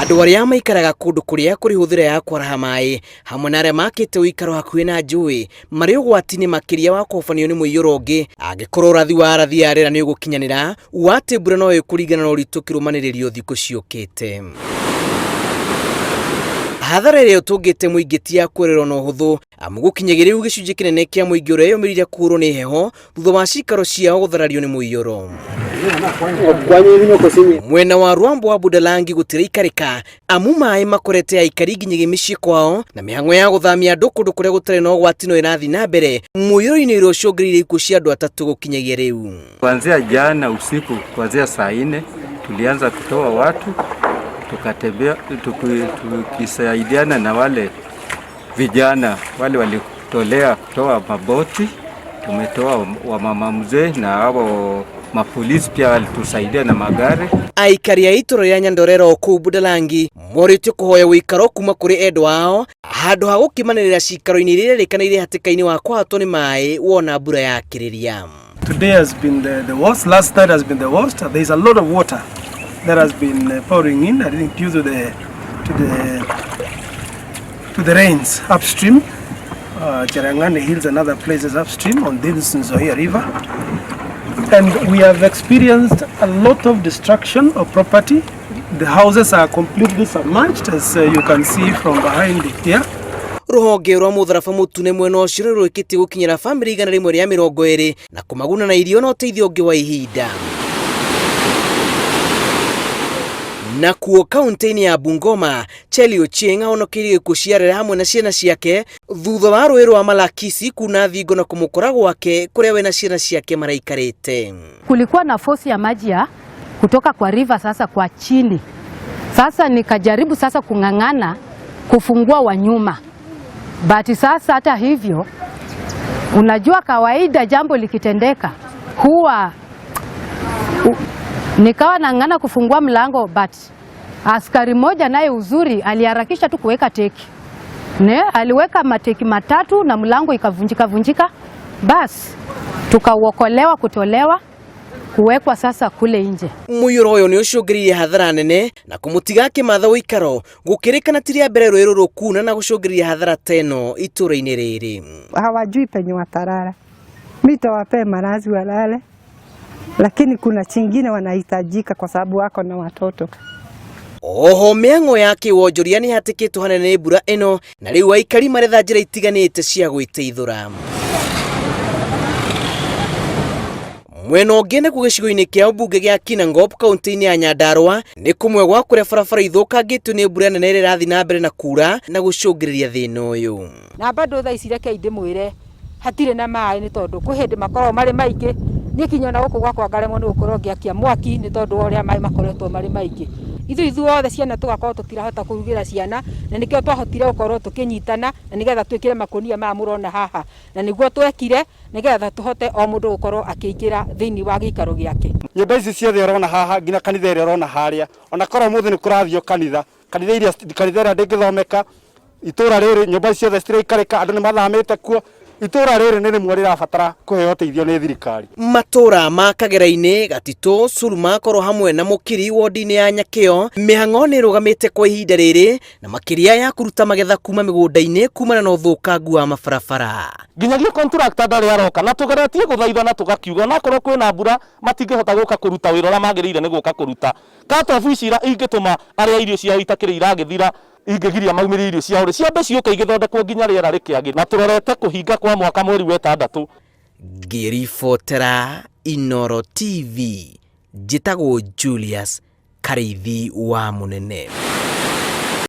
Andũ arĩa maikaraga kũndũ kũrĩa kũrĩ hũthĩra ya kwaraha maĩ hamwe na arĩa makĩte ũikaro hakuhĩ na njũĩ marĩ ũgwati-inĩ makĩria wa kũhobanio nĩ mũiyũro ũngĩ angĩkorwo ũrathi wa arathi ya rĩera nĩ ũgũkinyanĩra wa atĩ mbura no ĩkũringana na ũritũ kĩrũmanĩrĩrio thikũ ciũkĩte. Hathara ĩrĩa ĩtũngĩte mũingĩ ti ya kwererwo na ũhũthũ amu gũkinyagia rĩu gĩcunjĩ kĩnene kĩa mũingĩ ũrĩa yũmĩrire kũũrwo nĩ heho thutha wa cikaro ciao gũtharario nĩ mũiyũro. Mwena wa Rwambo wa Budalangi gũtiraikarĩka amu maĩ makorete aikari nginyagia mĩciĩ kwao na mĩhang'o ya gũthamia andũ kũndũ kũrĩa gũtarĩ na ũgwati no ĩrathiĩ na mbere mũiyũro-inĩ ũrĩa ũcũngĩrĩirie ikuũ cia andũ atatũ gũkinyagia rĩu. Kuanzia jana usiku, kuanzia saa nne tulianza kutoa watu tukatembea, tukisaidiana na wale vijana wale walitolea kutoa maboti, tumetoa wamama mzee na hao mapolisi pia walitusaidia na magari. Aikari a itũra rĩa Nyandorero kũu Budalangi morĩtio kũhoya ũikaro kuma kũrĩ endwa ao handũ ha gũkĩmanĩrĩra cikaro-inĩ iria irerĩkana irĩ hatĩka-inĩ wa kũhatwo nĩ maĩ wona mbura yakĩrĩria. Today has been the worst. Last night has been the worst. There is a lot of water that has been pouring in, I think due to the rains upstream, Cherangani Hills and other places upstream on this Nzoia River. And we have experienced a lot of destruction of property. The houses are completely submerged, as you can see from behind here. Rũhonge rwa mũtharaba mũtune mwena ũcio nĩ rũrĩkĩtie gũkinyĩra bamĩrĩ 120 na kũmaguna na irio na ũteithio ũngĩ wa ihinda. Nakuo kaunti-inĩ ya Bungoma, Chelly Ochieng ahonokeirie gĩkuũ cia hamwe na ciana ciake thutha wa rũĩ rwa Malakisi kuna thingo na kũmũkora gwake kũrĩa we na ciana ciake maraikarĩte. Kulikuwa na force ya maji ya kutoka kwa river sasa kwa chini. Sasa nikajaribu sasa kung'ang'ana kufungua wa nyuma. But sasa hata hivyo, unajua kawaida jambo likitendeka huwa nikawa nang'ang'ana kufungua mlango, but askari mmoja naye uzuri aliharakisha tu kuweka teki. Ne, aliweka mateki matatu na mlango ikavunjika vunjika. Bas tukauokolewa kutolewa kuwekwa sasa kule nje. Mũiyũro ũyũ nĩ ũcũngĩrĩirie hathara nene na kũmũtiga akĩmatha ũikaro gũkĩrĩkana ti rĩa mbere rũĩ rũrũ kuna na gũcũngĩrĩria hathara ta ĩno itũũra-inĩ rĩrĩ. Hawajui penye watalala. Mimi tawapee malazi walale, lakini kuna chingine wanahitajika kwa sababu wako na watoto. Oho mĩang'o ya kĩwonjoria nĩ hatĩkĩtwo hanene nĩ mbura ĩno na rĩu aikari maretha njĩra itiganĩte cia gwĩteithũra. Mwena ũngĩ nĩkuo gĩcigo-inĩ kĩa ũmbunge gĩa Kinangop kaunti-inĩ ya Nyandarua nĩ kũmwe gwa kũrĩa barabara ithũkangĩtio nĩ mbura nene ĩrĩa ĩrathiĩ na mbere na kura na gũcũngĩrĩria thĩna ũyũ. Na bado thaa ici reke ndĩmwĩre hatirĩ na maĩ nĩ tondũ kwĩ hĩndĩ makoragwo marĩ maingĩ. Niĩ kinya ona gũkũ gwakwa ngaremwo nĩ gũkorwo ngĩakia mwaki nĩ tondũ wa ũrĩa maĩ makoretwo marĩ maingĩ. Ithuĩ ithuothe ciana tũgakorwo tũtirahota kũrugĩra ciana, na nĩkĩo twahotire gũkorwo tũkĩnyitana na nĩgetha twĩkĩre makũnia maya mũrona haha, na nĩguo twekire nĩgetha tũhote o mũndũ gũkorwo akĩingĩra thĩinĩ wa gĩikaro gĩake. Nyũmba ici ciothe ũrona haha nginya kanitha ĩrĩa ũrona harĩa, ona korwo ũmũthĩ nĩ kũrathio kanitha, kanitha iria kanitha ĩrĩa ndĩngĩthomeka, itũra rĩrĩ nyũmba ici ciothe citiraikarĩka, andũ nĩ mathamĩte kuo. Itũra rĩrĩ nĩ rĩmwe rĩrabatara kũheo ũteithio nĩ thirikari. Matũra ma Kagera-inĩ, Gatitũ, Suruma koro hamwe na Mũkiri wodi-inĩ ya Nyakĩo, mĩhang'o nĩ ĩrũgamĩte kwa ihinda rĩrĩ na makĩria ya kũruta magetha kuma mĩgũnda-inĩ kumana na ũthũkangu wa mabarabara. Nginyagia contractor ndarĩ aroka na tũgeretie gũthaitha na tũgakiuga onakorwo kwĩna mbura matingĩhota gũka kũruta wĩra ũrĩa magĩrĩire nĩ gũka kũruta. Cut off ici ingĩtũma arĩa irio ciao itakĩrĩ iragĩthira ingĩgiria maumĩrie irio ciao rĩ, ciambe ciũke igĩthondekwo nginya rĩera rĩkĩagĩre. Na tũrorete kũhinga kwa mwaka mweri wa ĩtandatũ. Ngĩribotera Inooro TV, njĩtagwo Julius Karĩithi wa Mũnene.